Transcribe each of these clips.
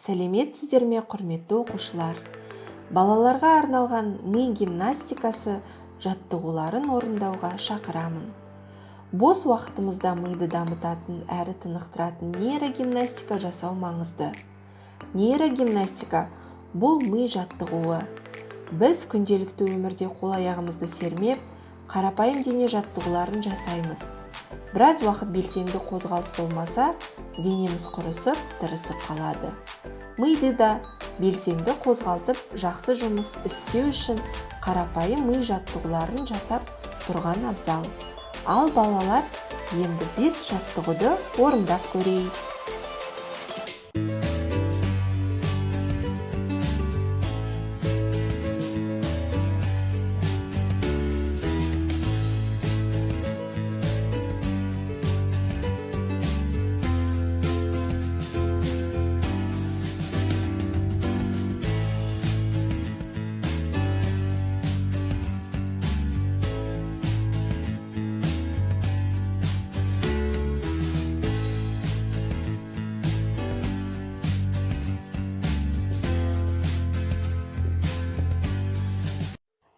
Сәлеметсіздер ме, құрметті оқушылар! Балаларға арналған ми гимнастикасы жаттығуларын орындауға шақырамын. Бос уақытымызда миды дамытатын әрі тынықтыратын нейрогимнастика жасау маңызды. Нейрогимнастика – бұл ми жаттығуы. Біз күнделікті өмірде қол-аяғымызды сермеп, қарапайым дене жаттығуларын жасаймыз. Біраз уақыт белсенді қозғалыс болмаса, денеміз құрысып, тырысып қалады. Миды да белсенді қозғалтып, жақсы жұмыс істеу үшін қарапайым ми жаттығуларын жасап тұрған абзал. Ал, балалар, енді 5 жаттығуды орындап көрейік.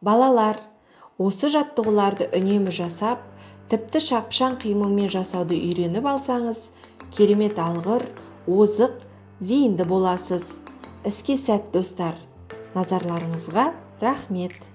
Балалар, осы жаттығуларды үнемі жасап, тіпті шапшаң қимылмен жасауды үйреніп алсаңыз, керемет алғыр, озық, зейінді боласыз. Іске сәт, достар! Назарларыңызға рахмет!